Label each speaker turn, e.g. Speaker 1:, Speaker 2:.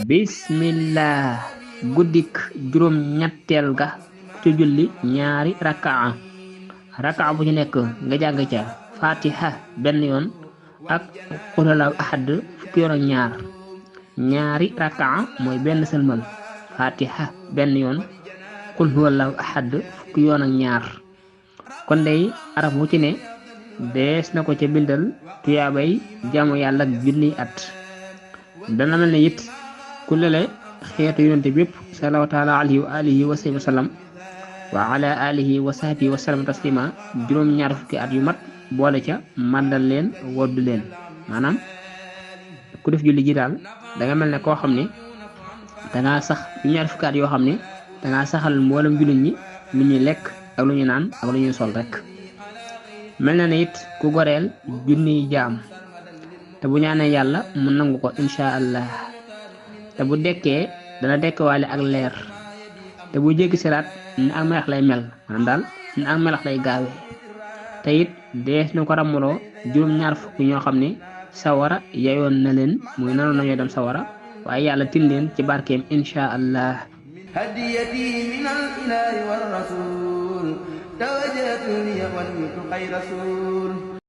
Speaker 1: bismillah guddik juróom ñetteel ga ci julli ñaari rakaa bu ci nekk nga jàng ca fatiha benn yoon ak xulalaw ahad fukki yoon ak ñaari rakaa mooy benn sëlmal fatiha benn yoon qul huwallahu ahad fukki yoon ak ñaar kon day araf wu ci ne dees na ko ca bindal tuyaabay jaamu yàlla ak junni at dana mel ne it ku lele xeetu yonente bépp sallallahu taala alayhi wa alihi wa sahbihi wa sallam wa ala alihi wa sahbihi wa sallam taslima juróom-ñaar fukki at yu mat boole ca màndal leen woddu leen maanaam ku def julli ji daal danga mel ne koo xam ne dangaa sax juróom-ñaar fukki at yoo xam ne dangaa saxal mboolem jullit ñi lu ñuy lekk ak lu ñuy naan ak lu ñuy sol rek mel na ne it ku goreel junniy jaam te bu ñaanee yàlla mu nangu ko insha allah te bu dekkee dana dekkewaale ak leer te bu jéggi siraat ni ak melax lay mel maanaam daal ni ak melax lay gaawee te it dees na ko ramuloo juróom-ñaar fukki ñoo xam ne sawara yayoon na leen muy nanoon nañoo dem sawara waaye yàlla tin leen ci barkeem insha allah
Speaker 2: هديتي من الإله والرسول توجهت لي ولمت خير رسول